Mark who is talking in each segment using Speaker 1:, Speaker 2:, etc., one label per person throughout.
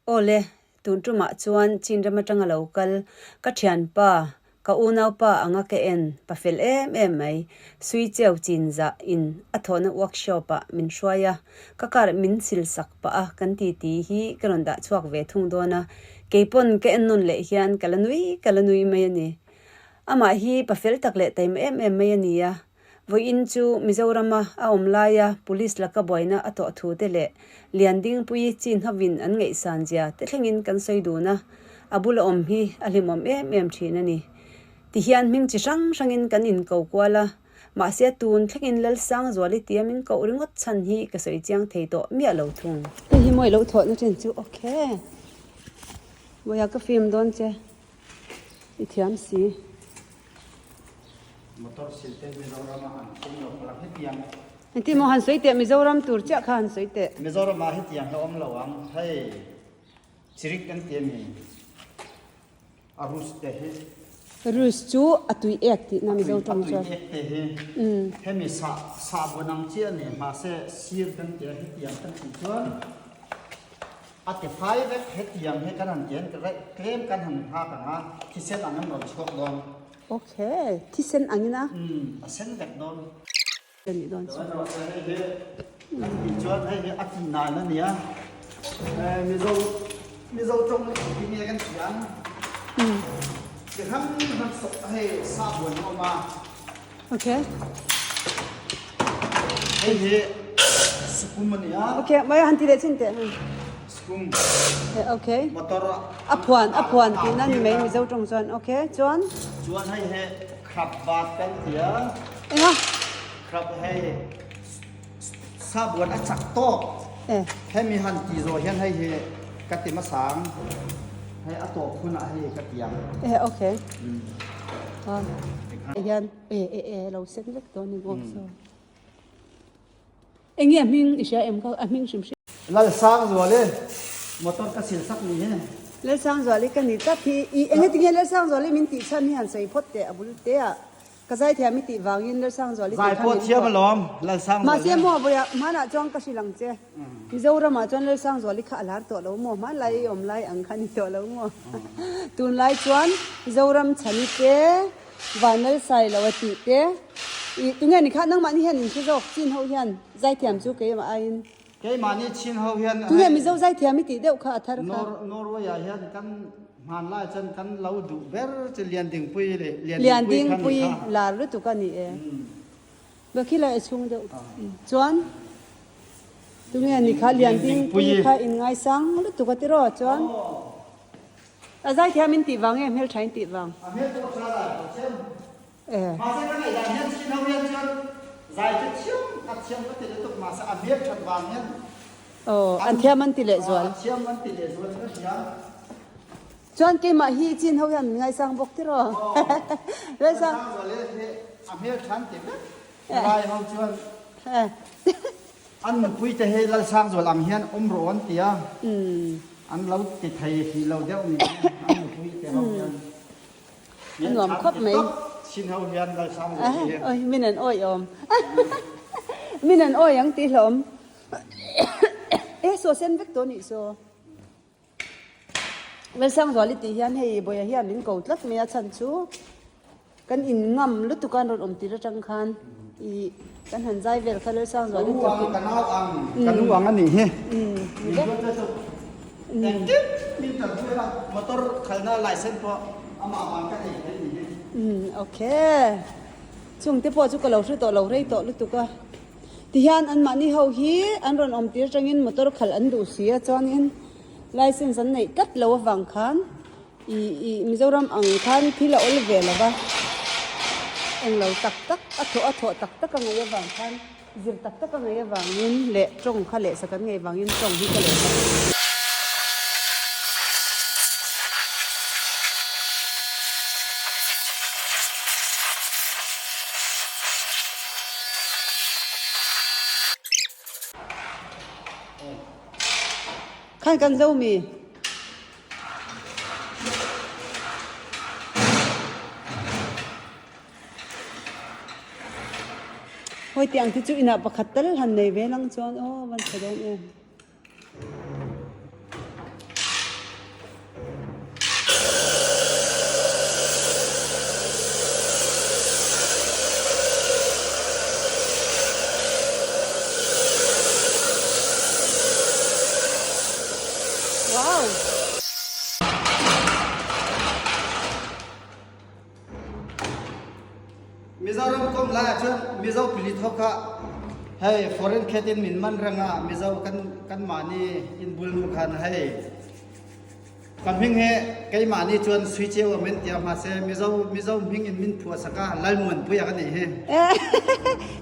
Speaker 1: Aw le, tun tumah chuan chin ram atanga lo kal, ka thianpa, ka unaupa anga ka en, pa fel em em mai, Sui Cheu Chin zah in a thawhna workshop ah min hruai a, ka car min sil sak pah a kan titi hi ka rawn dah chhuak ve thung dawn a, keipawn ka en nawn leh hian ka la nui ka la nui mai a ni. Amah hi pa fel tak leh taima em em mai a ni a. Vawiin chu Mizorama a awm laia Police laka buaina a tawh thu te leh Liandingpuii chin hovin an ngaihsan zia te thlengin kan sawi dun a, a bula awm hi a hlimawm em em thin a ni. Tihian hming chi hrang hrangin kan inko kual a, mahse tun thlengin Lalsangzuali tia min koh ringawt chhan hi ka sawi chiang thei tawh miah lo thung. Hei hi mawi lo thawhna chen chu ok. Vawiah ka film dawn che i thiam si.
Speaker 2: Motor sil te Mizoram ah an thim lo phalh ang hetiang.
Speaker 1: Engtin maw han sawi teh Mizoram tur chiah kha han sawi teh.
Speaker 2: Mizoram ah hetiang hi a awm lo ang hei chirik kan ti ami a rus te hi.
Speaker 1: Rus chu a tui ek tihna Mizo tawng chuan.
Speaker 2: A tui ek te hi hemi sah sah buan ang chiah a ni mahse sir kan tia hetiang kan tih chuan a ti fai vek hetiang hi kan han ti an tlem kan han nghak ang a thisen ang an rawn chhuak dawn.
Speaker 1: Ok, thisen angin a?
Speaker 2: Umm, a sen vek dawn.
Speaker 1: Ka nih dawn chu.
Speaker 2: Hei hi an tih chuan hei hi a tih nan a nia. Mizo Mizo tawng hi nge kan tih ang? Ti hrang hrang sawk hei sahbuan a awm a.
Speaker 1: Ok.
Speaker 2: Hei hi sukum a nia.
Speaker 1: Ok, mai han ti leh chin teh.
Speaker 2: Sukum.
Speaker 1: Ok.
Speaker 2: Motor
Speaker 1: a. A phuan, a phuan tihna ni mai Mizo tawng chuan. Ok, chuan.
Speaker 2: Chuan hei hi khrap vat kan ti a.
Speaker 1: Enga?
Speaker 2: Khrap hei sabuan a chak tawk.
Speaker 1: Eh.
Speaker 2: Hemi han ti zawh hian hei hi ka ti hmasang. Hei a tawp hunah hei ka ti ang.
Speaker 1: Eh, ok. Ah. Hian e e e lo sen vek dawn ni bawk so. Enge a hming i hria em ka a hming hrim hrim.
Speaker 2: Lalsangzuali motor ka sil sak ni hi.
Speaker 1: Lalsangzuali ka ni tlat hi i enge tinge Lalsangzuali min tih chhan hi han sawi phawt teh a bul te ah ka zaithiam i tih vangin Lalsangzuali tih
Speaker 2: Zai
Speaker 1: kha
Speaker 2: pawh
Speaker 1: min
Speaker 2: thiam
Speaker 1: phuah.
Speaker 2: alawm Lalsangzuali.
Speaker 1: Mahse maw vawiah hmanah chuan ka hrilh ang che Mizoram ah chuan Lalsangzuali kha a lar tawh lo maw hmanlai i awm lai ang kha ni tawh lo maw tunlai chuan Zoram chhani te Vanlalsai lo a tih te. Ih, tunge ni kha nangmahni hian in hre zawk, Chin ho hian zaithiam chu keimah aiin.
Speaker 2: Keimahni Chin ho hian
Speaker 1: Tunge Mizo zaithiam i tih deuh kha a thar kha.
Speaker 2: Norway ah hian kan hmanlai chuan kan lo duh ber chu Liandingpui leh
Speaker 1: Liandingpui kha ni kha. Lar lutuk a ni e. Bakhila e chhung deuh chuan tunge ni kha Liandingpui kha in ngaisang lutuk a tiraw chuan. A zaithiam in tih vang nge hmeltha in tih vang?
Speaker 2: A hmel pawh tha zai pawh chiam. Mahse ka ngaihdan hian chin ho hian chuan zai chu thiam a thiam ka ti lutuk mahse a hmel that vang hian
Speaker 1: Aw an thiam an ti leh zual.
Speaker 2: A thiam an ti leh zual ka hria.
Speaker 1: Chuan keimah hi chin ho hian min ngaisang bawk tiraw?
Speaker 2: Aw ngaisang zual e hi a hmel tha an ti vek. Helai ho chuan An nupui te hi Lalsangzual ang hian awm rawh an ti a, an lo ti thei hrih lo deuh ni hian an nupui te ho hian
Speaker 1: min nuam khawp mai.
Speaker 2: Chin ho hian Lalsangzual hi.
Speaker 1: Oi min an awi awm. Min an awi ang tih hlawm. E saw sen vek tawh nih saw. Lalsangzuali tih hian hei Bawiha hian min ko tlat mai a chhan chu kan in ngam lutuk a an rawn awm tir atang khan ih kan han zai vel kha Lalsangzuali
Speaker 2: Ka nu ang ka nau ang ka nu ang a nih hi min duat te chu engkim min tan pui a motor khalna license pawh amah vang ka nei thei nih hi.
Speaker 1: Umm okay chung te pawh chu ka lo hre tawh lo rei tawh lutuk a. Tihian anmahni ho hi an rawn awm tir atangin motor khalh an duh si a chuanin license an neih tlat lo avang khan ih ih Mizoram ang khan thil a awl ve lo va englo tak tak a thawh a thawh tak tak a ngaih avang khan zir tak tak a ngaih avangin leh tawng kha lehsak an ngaih vangin tawng hi ka leh a. Khan kan zo mi. Hoi tiang te chu inah pakhat tal han nei ve lang chuan aw van tha dawn em. Wow!
Speaker 2: Mizoram kawm laiah chuan Mizo pilit ho kha hei foreign khet in min man reng a, Mizo kan kan mahni inbul nu khan hei ka hming hi keimahni chuan Suicheu a min ti a mahse Mizo Mizo hming in min phuah sak a Lalmuanpuia ka nih hi.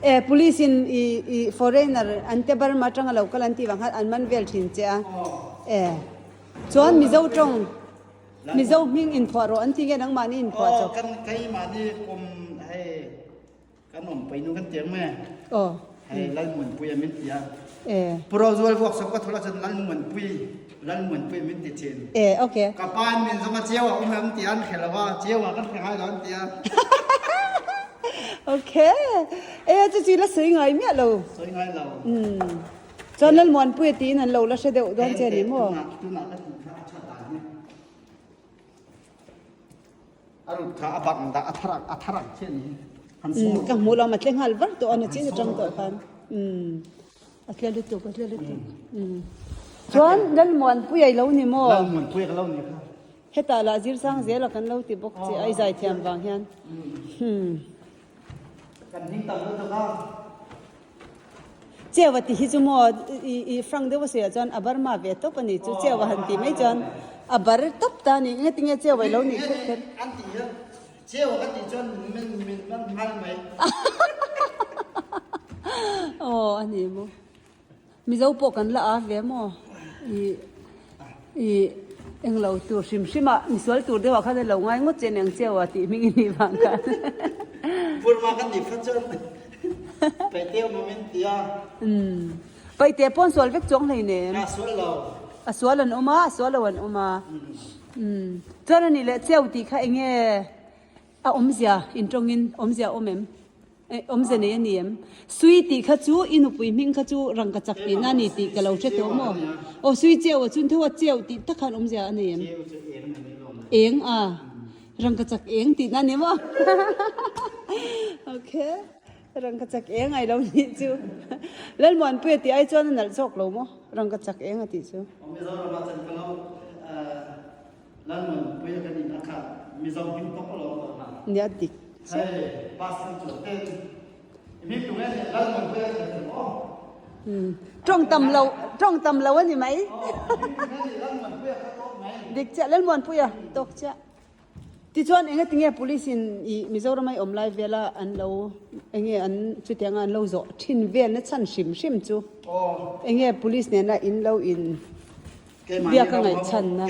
Speaker 1: E police in i i foreigner an te Burma atanga lo kal an tih vang khan an man vel thin che a. E chuan Mizo tawng Mizo hming inphuah rawh an ti nge nangmahni inphuah
Speaker 2: chawp? Aw kan keimahni kum hei kan awmpui nu kan ti ang mai.
Speaker 1: Aw.
Speaker 2: Hei Lalmuanpui a min ti a.
Speaker 1: E.
Speaker 2: Pu Rozual vuak sawk ka thawlh ah chuan Lalmuanpui Lalmuanpui a min ti thin.
Speaker 1: E okay.
Speaker 2: Ka pa in min zawng a chiau a awm em ti a an hre lo a, chiau ah kan hre ngai lo an ti a.
Speaker 1: Okay. E chu chu la sawi ngai miah lo.
Speaker 2: Sawi ngai lo.
Speaker 1: Umm. Chuan Lalmuanpuia tiin an lo la hre deuh dawn che ni maw?
Speaker 2: Tunah ka tih kha a that dan hi. A rut kha a bang dah a thar a thar ang chiah ni hi. Han saw.
Speaker 1: Ka hmuh lo a tle nghal var tawh a na chin atang tawh khan. A tle lutuk a tle lutuk. Chuan Lalmuanpuia i lo ni maw?
Speaker 2: Lalmuanpuia ka lo ni kha.
Speaker 1: Hetah lah Zirsang zela kan lo ti bawk che a i zaithiam vang hian.
Speaker 2: Kan hming tam lutuk a.
Speaker 1: Chewa tih hi chu maw i i frank deuh a sawiah chuan a Burma ve tawp a ni chu Chewa han tih mai chuan a bar tawp ta a ni engati nge Chewa i lo nih kher kher.
Speaker 2: An tih hian Chewa ka tih chuan min min man nghal mai.
Speaker 1: Aw a ni maw. Mizo pawh kan la a ve maw i i englo tur hrim hrim ah misual tur deuh ah khan a lo ngai ngawt che aniang Chewa tih hming i nih vang khan.
Speaker 2: Burma kan nih kha chuan Paihte awm awm in ti a.
Speaker 1: Umm Paihte pawh an sual vek chuang hlei nem.
Speaker 2: A sual lo.
Speaker 1: A sual an awm a, a sual lo an awm a. Umm chuan a nih leh Cheu tih kha enge a awmzia intawngin awmzia awm em? Awmzia nei a ni em? Sui tih kha chu i nupui hming kha chu rangkachak tihna a ni tih ka lo hre tawh maw? Aw Sui Cheu a chun tho a Cheu tih tak khan awmzia a nei em? Eng a Rangkachak eng tihna a ni maw? Ok Rangkachak eng ai lo nih chu. Lalmuanpuia tih ai chuan a nalh zawk lo maw? Rangkachak eng a tih chu.
Speaker 2: Mizoramah chuan ka lo Lalmuanpuia ka nih na kha Mizo hming tawk alawm tawh hna.
Speaker 1: Nia dik
Speaker 2: chiah. Hei bus kan chuan ten i hming tu nge nih Lalmuanpuia ka ni maw?
Speaker 1: Umm tawng tam lo tawng tam lo a ni mai.
Speaker 2: Aw hming tu nge nih Lalmuanpuia kha tawk mai.
Speaker 1: Dik chiah Lalmuanpuia tawk chiah. Tichuan enge tinge police in i Mizoram a i awm lai vela an lo enge an chutianga an lo zawh thin velna chhan hrim hrim chu enge police nena in lo in biak a ngaihchhanna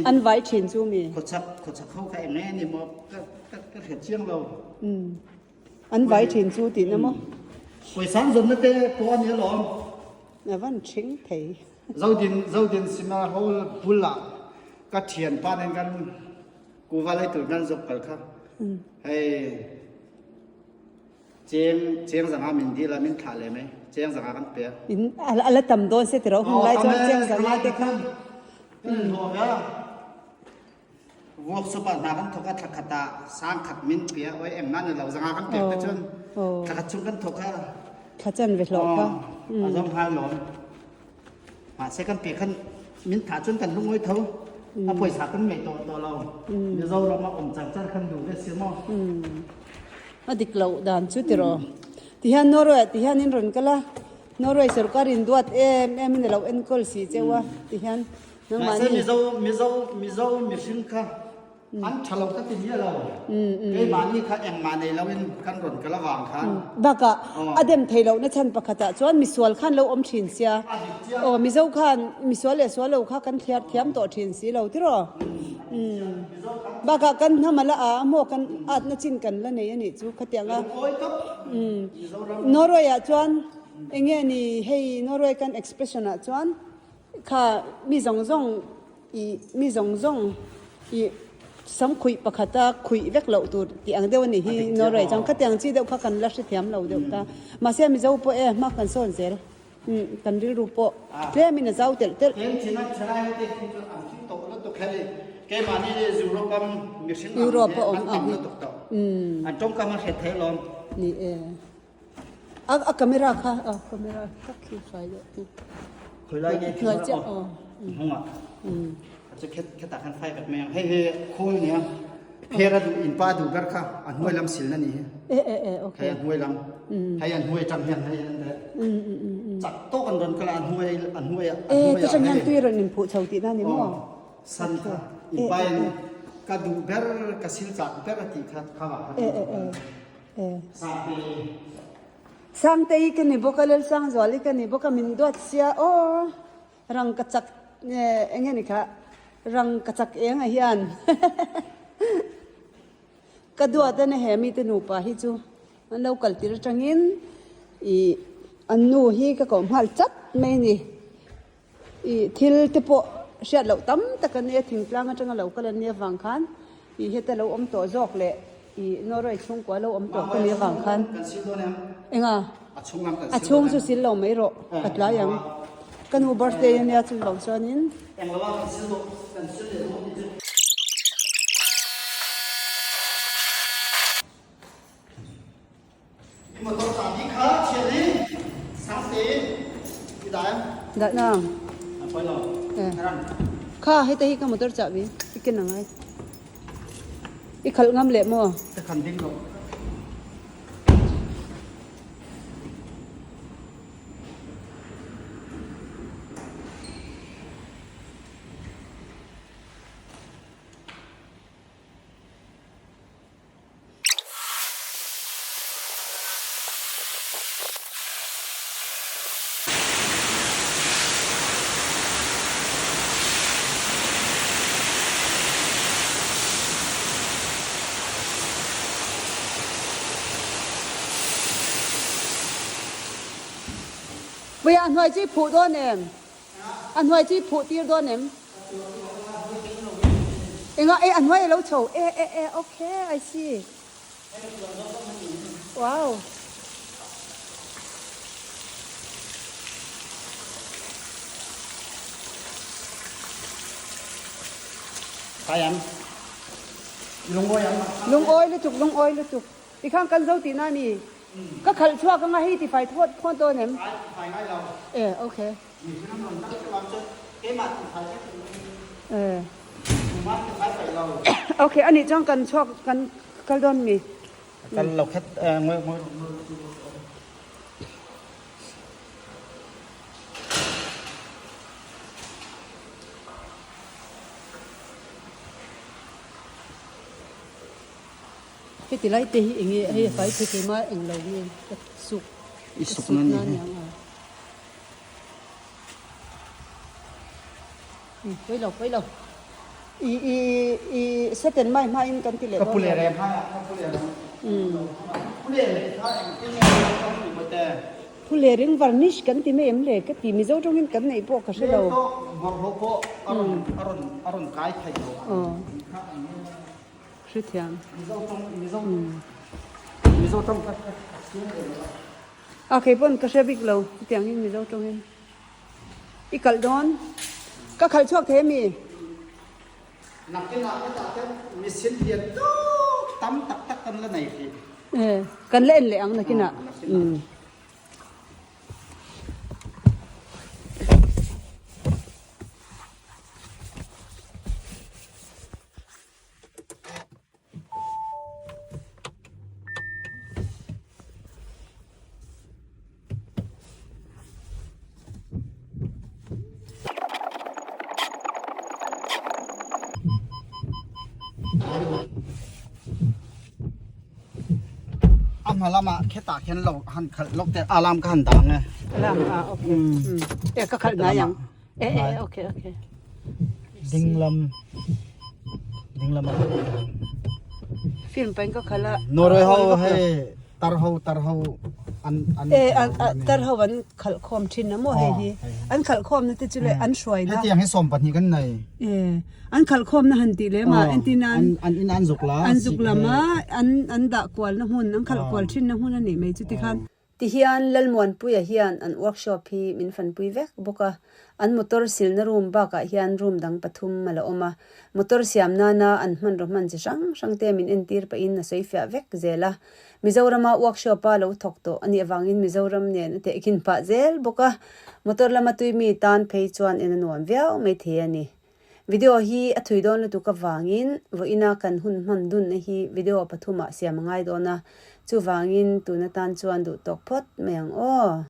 Speaker 1: an vai thin chu mi?
Speaker 2: Khawchhak khawchhak ho kha eng nge ni maw ka ka ka hriat chiang lo.
Speaker 1: Umm an vai thin chu tihna maw?
Speaker 2: Pawisa zawmna te pawh a ni alawm.
Speaker 1: A van thing thei.
Speaker 2: Zodin Zodin Cinema Hall bulah ka thianpa nen kan kuva lei tur kan zawk kal kha hei cheng cheng zanga min dil a min thlah leh mai cheng zanga kan pe a.
Speaker 1: In a la tam dawn se tiraw hun lai chuan cheng zanga te kha.
Speaker 2: Kan hlawh ve a. Workshop ah hna kan thawk a thla khat ah sang khat min pe a oi engmah ni lo zanga kan pek te chuan thla khat chung kan thawk a.
Speaker 1: Thla chan ve hlawh kha.
Speaker 2: A zawng nghal lawm. Mahse kan pek khan min thah chuan kan lungawi tho. A pawisa kan ngaih tawh tawh lo. Mizoram a awm char char khan duh ve si maw.
Speaker 1: A dik loh dan chu tiraw. Tihian Norway ah tihian in rawn kal a. Norway sorkar in duat em em in a lo enkawl si cheu a tihian nangmahni.
Speaker 2: Mahse Mizo Mizo Mizo mihring kha An tha lo ka ti miah lo. Keimahni kha engmah nei loin kan rawn kal avang khan.
Speaker 1: Bakah a dem thei lohna chhan pakhatah chuan misual khan lo awm thin sia. Aw Mizo khan misual leh sual lo kha kan thliar thiam tawh thin si lo tiraw. Bakah kan hnam a la a maw kan atna chin kan la nei a nih chu khatianga. Norway ah chuan enge ni hei Norway kan expression ah chuan kha mi zawng zawng I mi zawng zawng i sam khuih pakhata khuih vek loh tur tih ang deuh a nih hi Norway chuan khatiang chi deuh kha kan la hrethiam lo deuh ta. Mahse Mizo pawh e hma kan sawn zel kan rilru pawh tlemin a zau telh telh.
Speaker 2: Eng chin a thalai ho te khi chuan an thil tawh lutuk hei keimahni Europe am mihring ang hi an tam lutuk tawh. An tawngkam a hret thei alawm.
Speaker 1: Ni e. A camera kha a camera tak khi fai deuh.
Speaker 2: Khawilai nge
Speaker 1: camera aw.
Speaker 2: Hnungah. A chu khet khetah khan fai vek mai ang. Hei hi khawl nia. Phera duh in pa duh ber kha a hnuai lam silna ni hi.
Speaker 1: E e e okay.
Speaker 2: Hei a hnuai lam. Hei a hnuai tang hian hei an le. Chak tawk an rawn kal a hnuai a hnuai a
Speaker 1: hnuai. E tang hian tui rawn in phuh chho tihna ni maw?
Speaker 2: San kha in pa in ka duh ber ka sil chak ber a tih kha kha wa kha.
Speaker 1: E e e e. Sangtei ka ni bawk a Lalsangzuali ka ni bawk a min duat sia aw. Rangkachak eng nge ni kha rangkachak eng ah hian ka duat a ni he mite nupa hi chu an lo kal tir atangin ih an nu hi ka koh nghal chat mai a ni ih thil te pawh hriat loh tam tak a nia thingtlang atanga lo kal an nia vang khan ih heta lo awm tawh zawk leh ih Norway chhungkua lo awm tawh ka nia vang khan eng a. A chhung chu sil lo mai rawh ka tlai ang. Ka nu birthday a nia chuvang chuanin. Dah na. Kha heta hi ka motor chahbi i ken angai. I khalh ngam leh maw? Puia a hnuai chu i phuh dawn em? A hnuai chu i phuh tir dawn em? Enga e a hnuai a lo chho e e e okay I see. Wow. Lungawi lutuk lungawi lutuk tikhan kan zo tihna a ni ka khalh chhuak anga hei tifai thawt phawt dawn em e okay e okay anih chuan kan chhuak kan kal dawn mi.
Speaker 2: Kal lo khat ngawi ngawi.
Speaker 1: Heti lai te hi enge hei a fai thei keimah eng lo nge ka suk
Speaker 2: I suk na ni hi.
Speaker 1: Pawi lo pawi lo i i i seten mai hma in kan ti leh
Speaker 2: dawn lo. Ka pule reng hai a ka pule reng. Pule reng kha eng tin nge ka hmu mai te.
Speaker 1: Pule reng varnish kan ti mai em le ka ti Mizo tawngin kan neih pawh ka hre lo.
Speaker 2: Leng tawk bawlhhlawh pawh a rawn a rawn a rawn kai thei lo.
Speaker 1: Hrethiam.
Speaker 2: Mizo tawng Mizo Mizo tawng ka ka chiang ve lo a.
Speaker 1: A kei pawn ka hre bik lo chutiang in Mizo tawng in i kalh dawn ka khalh chhuak thei ami?
Speaker 2: Nakin ah hetah te machine lian tuk tam tak tak kan la nei hrih.
Speaker 1: E kan la en leh ang nakin ah.
Speaker 2: A hma lamah khetah khian lo han khalh lawk teh alarm ka han dang e.
Speaker 1: Alarm a okay. E ka khalh nai ang. E e okay okay.
Speaker 2: Dinglam dinglam a
Speaker 1: Film pain ka khala.
Speaker 2: Norway ho hei tar ho tar ho an an
Speaker 1: E tar ho an khalh khawm thin a maw hei hi. An khalh khawm na te chu le an hruai na.
Speaker 2: Hetiang hi 12 kan nei.
Speaker 1: E an khalh khawm na han tih lem a entir nan
Speaker 2: an in an zuk la
Speaker 1: an zuk lam a an an dah kual na hmun an khalh kual thin na hmun a nih mai chu tikhan. Tihian Lalmuanpuia hian an workshop hi min fanpui vek bawk a, an motor silna room bakah hian room dang pathum a la awm a, motor siam nana an hmanraw hman chi hrang hrang te min entir pahin a sawi fiah vek zel a. Mizorama workshop a lo thawk tawh a nih avangin Mizoram nen a tehkhin pah zel bawk a, motor lama tui mi tan phei chuan en a nuam viau mai thei a ni. Video hi a thui dawn lutuk avangin vawiina kan hun hman dunna hi video pathumah siam a ngai dawn a, chuvangin tun atan chuan duh tawk phawt mai ang aw.